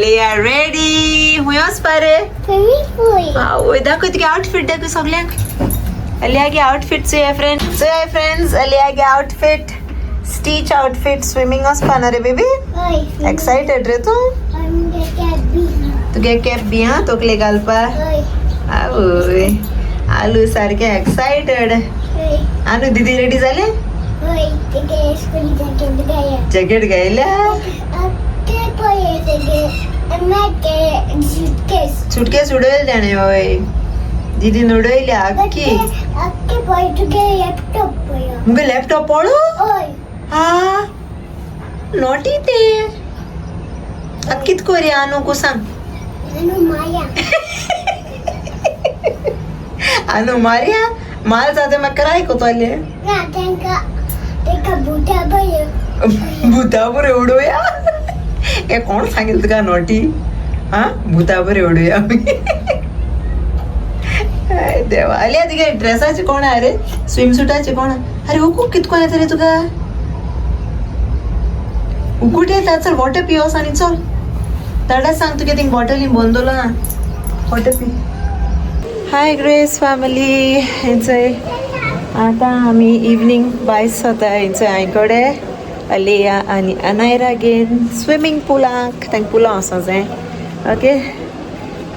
अलिया ready हुंय वचपा रे? आवय, दाखय तुगे आउटफीट, दाखय सगल्यांक. अलिया गे आउटफीट चोया फ्रेंड्स, चोया फ्रेंड्स, अलिया गे आउटफीट, स्टीच आउटफीट. स्विमींग वचपा ना रे बेबी? एक्सायटेड रे तूं? तुगे कॅप बी हा तकले घालपा. आवय, आलू सारकें एक्सायटेड. आनू दिदी रेडी जाले? जॅकेट घायल्या. सुटकेस उडयले ताणें. हय, दिदीन उडयल्या आख्खी. मुगे लॅपटॉप पळो. हा नॉटी ते. आतां कित कोरया आनू कु सांग. आनू मारया माल जाता म्हाका कराय कोतोले. भुता बरें उडोवया. हे कोण सांगितलं तुका नोटी? हा, भुता बरें उडोवया आमी. देवा. आलिया, तुगे ड्रेसाचे कोण आहा रे? स्विम सुटाचे कोण? अरे, उकूक कितको येता रे तुका? उकूट येता. चल, वॉटर पियोस आनी चल. दादा सांग तुगे थिंग बॉटली बंद दवरलो ना. Water P. हाय ग्रेस फॅमिली, हेंचय आतां आमी इवनींग भायर सोता. हेंचय हांय कडे अलिया आनी अनायरा घेवन स्विमींग पुलाक. तांकां पुलां वचों जाय. ओके,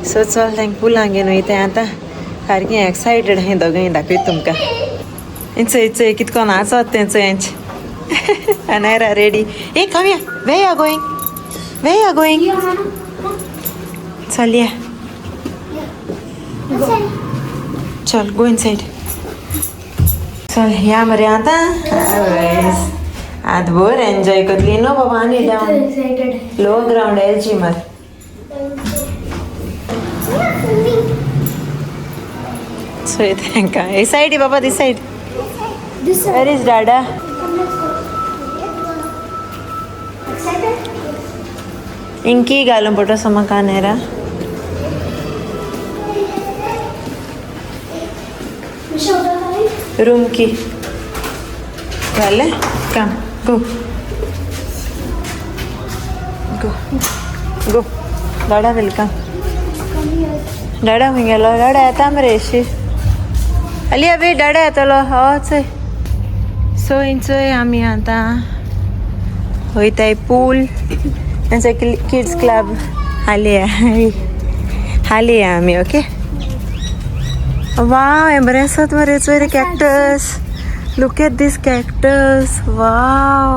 सो चल, तांकां पुलां घेवन वयता आतां. सारकें एक्सायटेड आहाय दोगांय. दाखयता तुमकां. चोय चोय, कितको नाचत तें चोय. Anaira ready. A, come here. Where you are going? Where you are going? चल या, चल, गो इनसाइड. चल या मरे आतां. आतां बरें एन्जॉय करतली न्हू बाबा. आनी डावन लो ग्रावंड एलजी मर. चोय तांकां. हे सायड बाबा, this side. Where is Dada? Inky घालून पडटा सो म्हाका नेरा. रूम की घाले. Come, go go go. Dada welcome. Dada खंय गेलो? डाडा येता मरे एशी. अलिया बे, डाडा येतलो. हो चोय. सो चोय, आमी आतां वयताय पूल. तेंचो किड्स क्लब. हालिया हालिया आमी. ओके. वाव, हें बरें आसत मरे. चोय रे, cactus. Look at this cactus. Wow,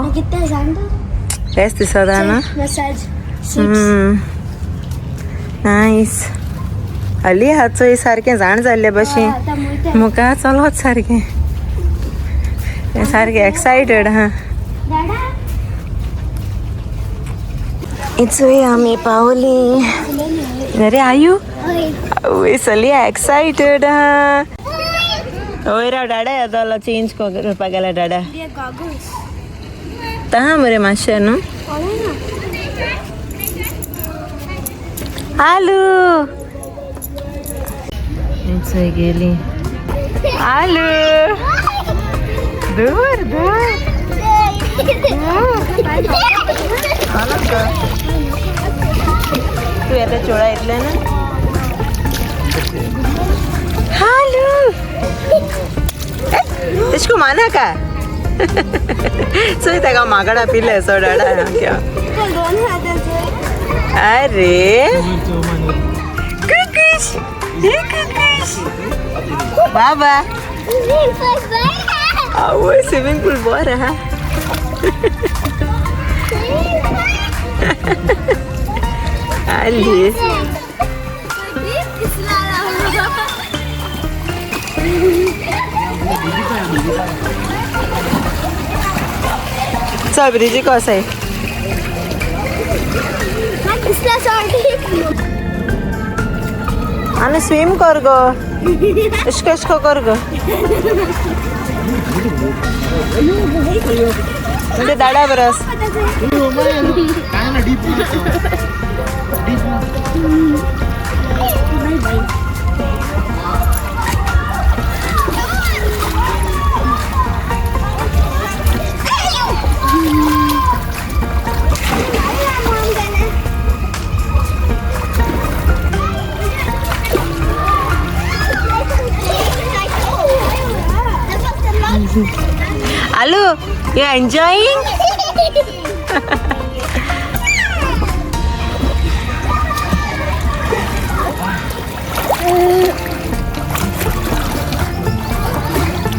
best दिसता ना? नायस. हाली हा चोय, सारकें जाण जाल्ले भशेन मुखार चलोत. सारकें सारकें एक्सायटेड हा. चोय, आमी पावली अरे आयु सलिया एक्सायटेड हा. वयर राव, डाडा येतलो. चेंज करपाक गेला डाडा. ता मरे मातशें न्हू. आलू चोय गेली. आलू, दूर दूर. तू येता चोळा येतले ना. हालू तेशको माना का चोय ताका मागडा पिले सो डाडा. अरे कुकुश, हे कुकुश बाबा. आवय, स्विमिंग पूल बरें हा. आली. चल, ब्रिजी कसं आहे? आनी स्विम कर गो. इश्क इश्क कर गो. म्हणजे दाडा बरस. You enjoying?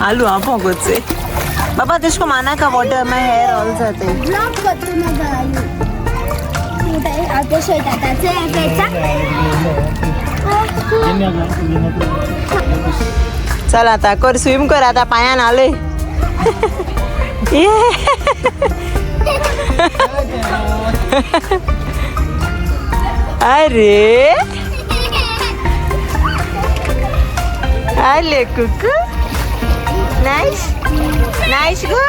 आलू आपो गुस्से बाबा तुझको माना का वॉटर में हेयर ऑल जाते. ब्लॉक करतो मग आयु. चल आता कर स्विम कर आता पायान आले. ये अरे आले कुकू. नाईस नाईस गो.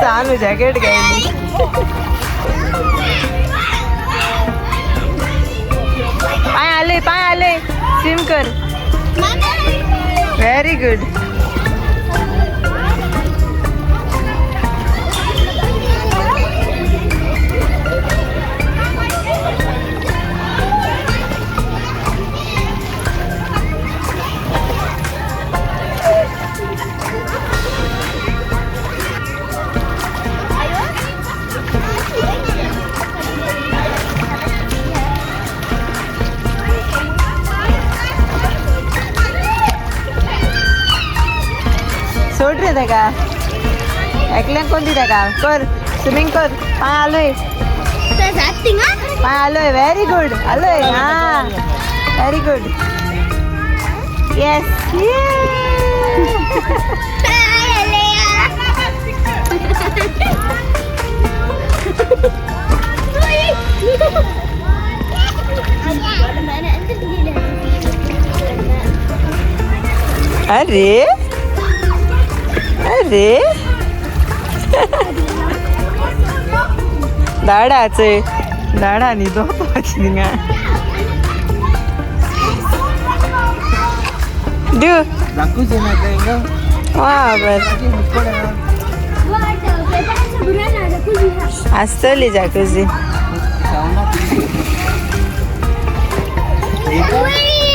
चालू जॅकेट घातली. पाय आले पाय आले स्विम कर. Very good. सोड रे ताका एकल्याक कोण दी ताका कर स्विमींग कर. पाय आलोय पाय आलोय. व्हेरी गुड आलोय. हा व्हेरी गुड. येस. अरे अरे दाडाचे दाडा न्ही तो थिंगा do वा बर आसतली जाकुझी.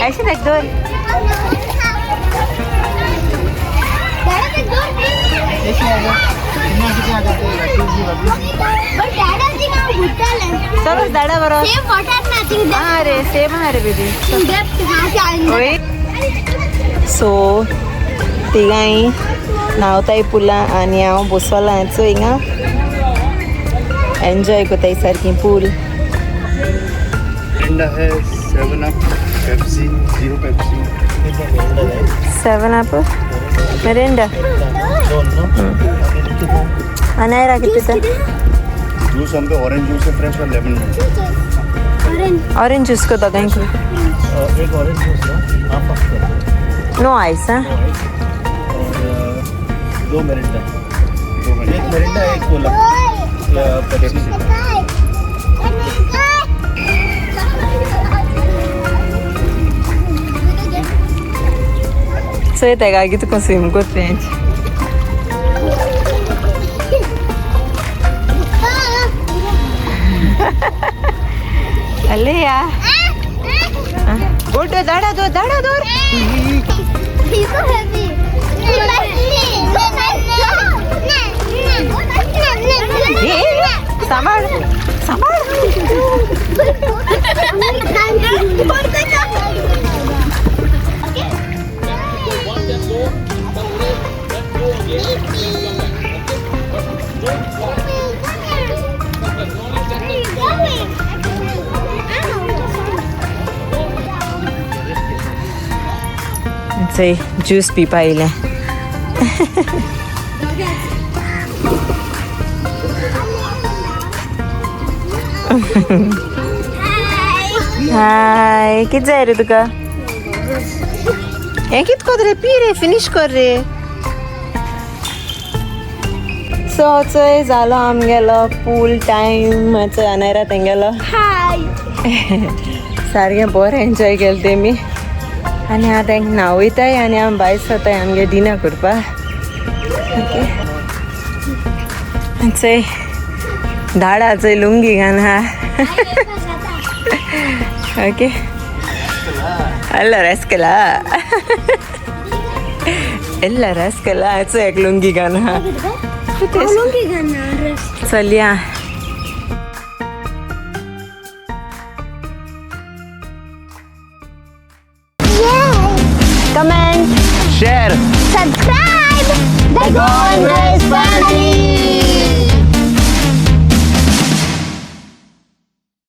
अशें ताका दवर. चल दाडा बरो हा रे सेम हा रे बेबी. होय सो तिगांय न्हांवताय पुला आनी हांव बसोलां चोय हिंगा एन्जॉय कोताय सारकी पूल. ठंडा है 7 Up, Pepsi, zero Pepsi. 7 Up Mirinda Anayra किती तर जूस हम पे ऑरेंज जूस है फ्रेश और लेमन है. ऑरेंज ज्यूस को दोगांक. एक ऑरेंज जूस ना हाफ हाफ कर दो. नो आयस. हा और दो मिरिंडा. दो एक मिनट. मिरिंडा एक कोला या पेप्सी. चोय ताका कितें स्विम कोत्ता तें. अले या गुड दाडा दो दाडा दो. सांभाळ सांभाळ. चोय ज्यूस पिवपा येयलें. हाय कितें जाय रे तुका? हें कितें कोत रे पी रे फिनीश कर रे. सो चोय जालो आमगेलो पूल टायम. चोय अनायरा तेंगेलो सारकें बरें एन्जॉय केलें तेमी. आनी आतां तेंकां न्हांवयताय आनी आमी भायर सरताय आमगे डिनर करपाक. ओके चोय धाडा चोय लुंगी घान हा. ओके अल्ला रसकला एल्ला रसकला चोय एक लुंगी घान हा. काफी टेस्ट. की चलया.